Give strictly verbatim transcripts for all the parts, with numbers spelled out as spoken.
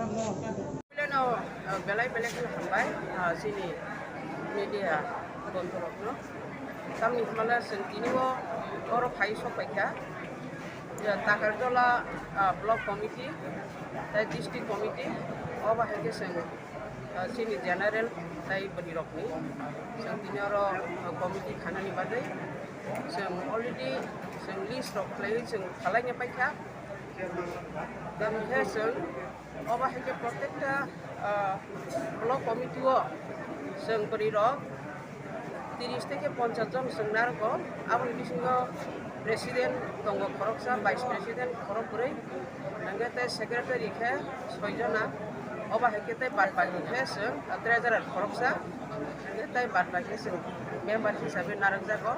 Belai no, ah, belai belai kheno hambai, ah, chini media bondhurokno. Tamni hwnba le chwng tini o oro phai sok paikha. Ya, Takarjala, ah, block committee, tei district committee, obo hai khe chwng, ah, chini general tei bwrwirokni. Chwng tini oro, ah, committee khanani bagwi chwng already chwng list rok khlaiwi chwng khalaina paikha. Tamo khe chwng obo hai khe protekta, ah, block committee o chwng bwrwi rok tiris theke ponchas jon chwng narwgo. Aboni bisingo president tongo khoroksa, vice president khorok bwrwi, hwnkhe tei secretary khe soi jona. Obo hai khe tei bad baki khe chwng, ah, treasurer khoroksa, hwnkhe tei bad baki chwng member hisabe narwkjago.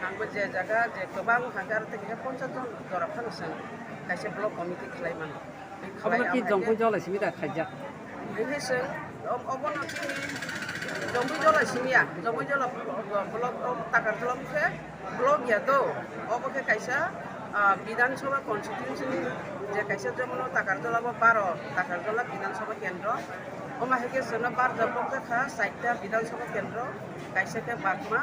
Ang bo je jaga je kwbang hwnkhe aro tei khe ponchas jon jora phano chwng kaisa block committee khlai mano. Obo khe Jongkoi Jola simi da khaijak? Hai khe chwng, ob-, obono chini Jongkoi Jola simi ya, Jongkoi Jola block, block, Takarjala khe block ya do. Obo khe kaisa, ah, Bidhan Sabha constituency ni je kaisa, jemon o Takarjala bo baro Takarjala Bidhan Sabha kendro. Omo hai khe chwngno barjak bokjak kha chaita Bidhan Sabha kendro, kaisa khe Bagma,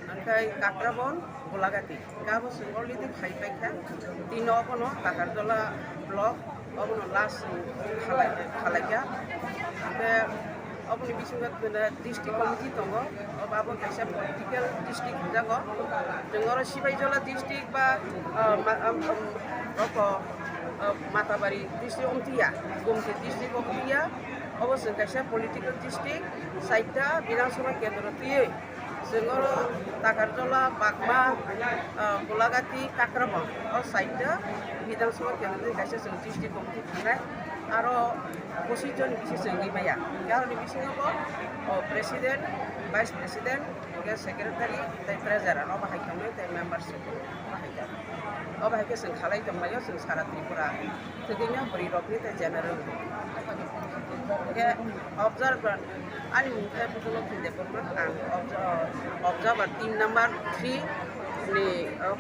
hwnkhe Kakrabon, Golagati. Gabo chwng already khai paikha. Tino obono Takarjala block, obono last chwng khalai-, khalaikha. Hwnkhe oboni bisingo district committee tongo, obo abo kaisa political district hwnjago. Chwng oro Sibaijola district ba, ah, ma-, am-, am-, oko, ah, Matabari district omtiya, Gumti district omtiya, obo chwng kaisa political district, chaita Bidhan Sabha kendro twiwi. Chwng oro Takarjala, Bagma, ah, Golagati, Kakrabon, o side o Bidhan Sabha kendro ni kaisa chwng district committee thangnai. Aro pochisjon ni bisi chwng ri maya. Hwnkhe aroni bisingo bo, o, president, vice president, hwnkhe secretary, tei treasurer, obo hai tongnai, tei membership, obo hai tongnai. Obo hai khe chwng khalai tonglaio, chwng sara Tripura. Thwgwino bwrwi rokni tei general. Hwnkhe observer, ani mung khe Bujolokhi Debbarma, ang observer, observer team number three ni, oh,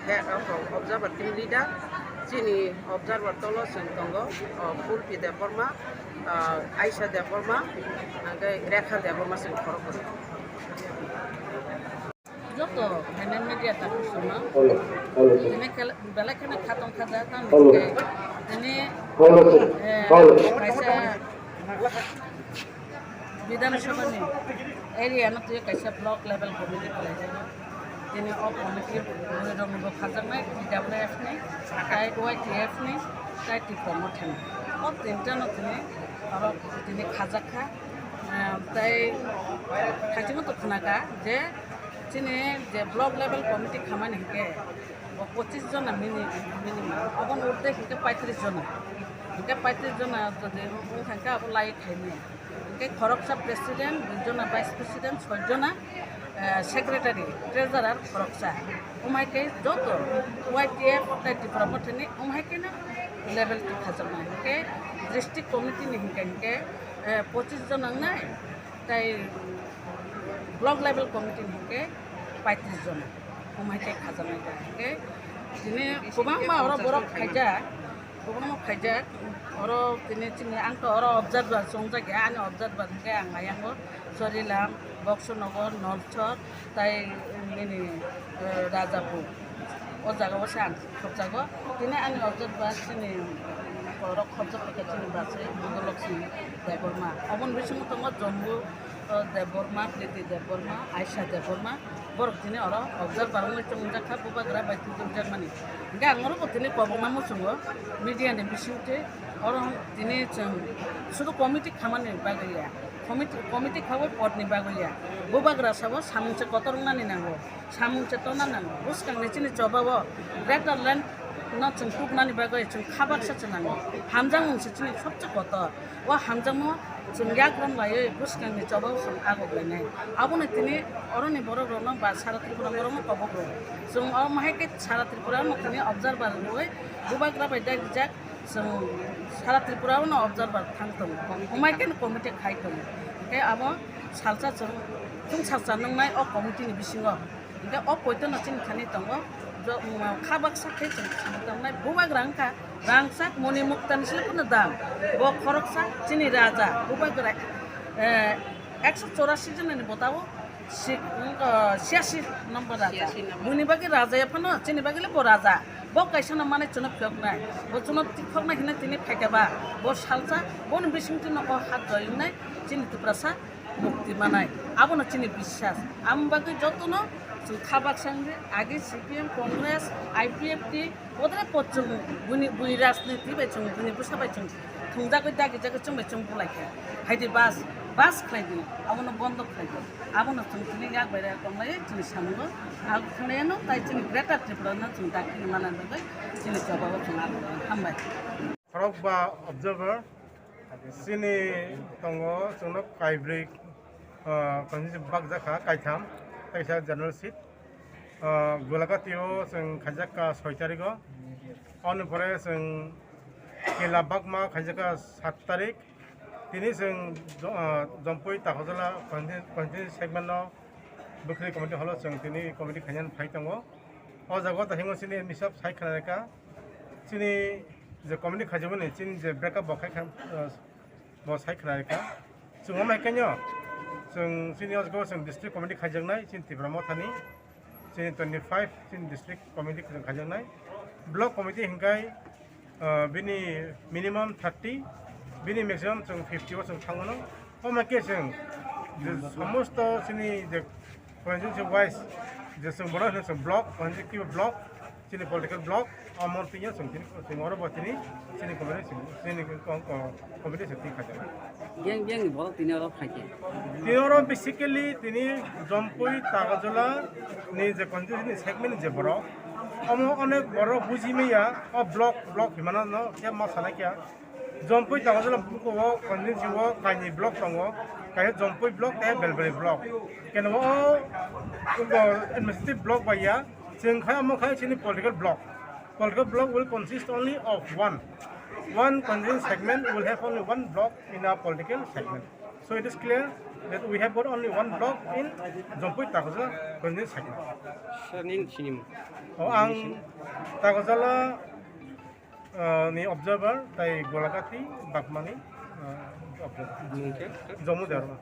he, oh, observer team leader. Chini observer tolo chwng tongo, oh, Pulpi Debbarma, ah, Aisha Debbarma, hwnkhe Rekha Debbarma chwng khoroknwi. Joto, ene media takhuk sono. Ene kela-, belai kheno khatong khaja tamo khe, ene, eh, kaisa Bidhan Sabha ni area no twi kaisa block level committee khlai jago. Tini o committee rok ni bo khajaknai T W F ni, tai Y T F ni, tai Tipra Motha ni. O tinta no tini oro tini khajak kha. Ah, tai thaichimo to khna kha je chini je block level committee khamani hwnkhe bo pochis jona mini-, minimum, aboni urdhwe hwnkhe paitris jona, hwnkhe paitris jona jodi wng thangkhe abo lai khainai, hwnkhe khoroksa president, dui jona vice president, soi jona, eh, secretary, treasurer khoroksa, wng hai khe joto Y T F tei Tipra Mothani wng hai kheno level twi khajaknai, hwnkhe district committee ni hwnkhe, hwnkhe, eh, pochis jona wngnai. Tai block level committee ni hwnkhe paitris jona, wng hai khe khajaknai ta. Hwnkhe tini kwbangma oro borok khaijak, kwbangma khaijak. Oro tini chini, ang to oro observer chongjak ya, ani observer hwnkhe ang ayango Chorilam, Boxonagar, Nolchor, tai nini, eh, Rajapur. O jaga o se ang khobjago. Tini ani observer chini borok khobjak khe chini bachai Budolok Singh Debbarma. Oboni bisingo tongo Jambu, eh, Debbarma, Priti Debbarma, Aisha Debbarma. Borok tini oro observer wngwi chongjak kha, bubagra bai tubujak mani. Hwnkhe ang oro bo tini kobokma muchungo media ni bisingtwi oro tini chwng sudu committee khamani bagwi ya. Committee, committee khawi podni bagwi ya. Bubagra sabo samung se kotor wngnani nango. Samung chetona nango. Bwskangni chini chobao greater land no chwng tubunani bagwi chwng kha baksa se nango. Hamjakmung se chini sobse kotor. O hamjakmung chwng yakrom laiwi bwskangni chobao chwng agok lainai. Abono tini oroni borok rokno ba sara Tripura borokno kobok rwo. Chwng omo hai khe sara Tripura no tini observer rwwi bubagra bai dagijak. Chwng sara Tripura o no observer thang tongo, wng hai khe committee khai tongo, hwnkhe abo salsa chwng chwng salsa nwngnai o committee ni bisingo, hwnkhe o poito no chini thani tongo, kha baksa khe chwng thani tongnai bubagra wngkha, Rangchak moni muktani sile kono dam. Bo khoroksa chini raja, Bubagra, eh, ekso chorasi jonani botao si-, eh, siasi number raja. Siasi number. Buni bagwi raja ya phano, chini bagwi le bo raja. Bo kaisa no mane chwngno phiyoknai. Bo chwngno phiyoknai hinwi tini phaikha ba. Bo salsa, boni bising tini o hat joyong nai, chini Tiprasa mukti manai. Abono chini biswas. Amo bagwi jotono chwng kha baksa wngwi agi C P M, Congress, I P F T, Bodre pochung buni bui rajniti bai chwng buni bwsa bai chwng thwngjagwi dagijagwi chwng bai chwng bulaikha. Haidi bas, bas khlaidi, abono bondo khlaidi. Abono chwng tini yak bai tonglai chini samungo. Ang khlaino tai chini Greater Tripura no chwng dakti manna bagwi chini chobao chwng abo hambai. Khorokba observer, chini tongo chwngno kaibrwi, ah, constituency bakjakha, kaitham, kaisa general seat. Ah, Golagati o chwng khaijak kha soi tarikh o. Aboni pore chwng Kela Bakma khaijak kha sat tarikh. Tini chwng Jo-, ah, Jompui Takhajala constituency segment no Bwkhri committee hall o chwng tini committee khainani phai tongo. O jaga o da hingo chini misap sai khna reka. Chini je committee khaijakmani chini je breakup bo khai kha, ah, bo sai khna reka. Chwng omo hai khe no, chwng chini o jaga o chwng district committee khaijaknai, chini Tipra Mothani, chini twenty five chini district committee chwng khaijaknai. Block committee hinkhai, ah, bini minimum thirty, bini maximum chwng fifty o chwng thangmano. Omo hai khe chwng je somosto chini je constituency wise je chwng bono hino chwng block, constituency block, chini political block, omo tini chwng tini chwng oro bo tini chini committee chwng tini ko-, ko-, committee chwng tini khaijak. Biyang biyang ni borok tini oro phaikhe. Tini oro basically tini Jompui Takhajala ni je constituency ni segment ni je borok, omo onek borok buji maya o block block himano no khe ma sanai khe. Jompui Takhajala buko o constituency o kainwi block tongo, kaisa Jompui block tei Belbari block. Keno o, o administrative block bai ya, chwng khai omo khai chini political block. Political block will consist only of one. One constituency segment will have only one block in a political segment. So it is clear that we have got only one block in Jompui Takhajala constituency segment. Sir, nini sinimo? O ang Takhajala ah, ni observer, tai Golagati, Bakmani, ah, observer. Mungkin? Jomu Debbarma.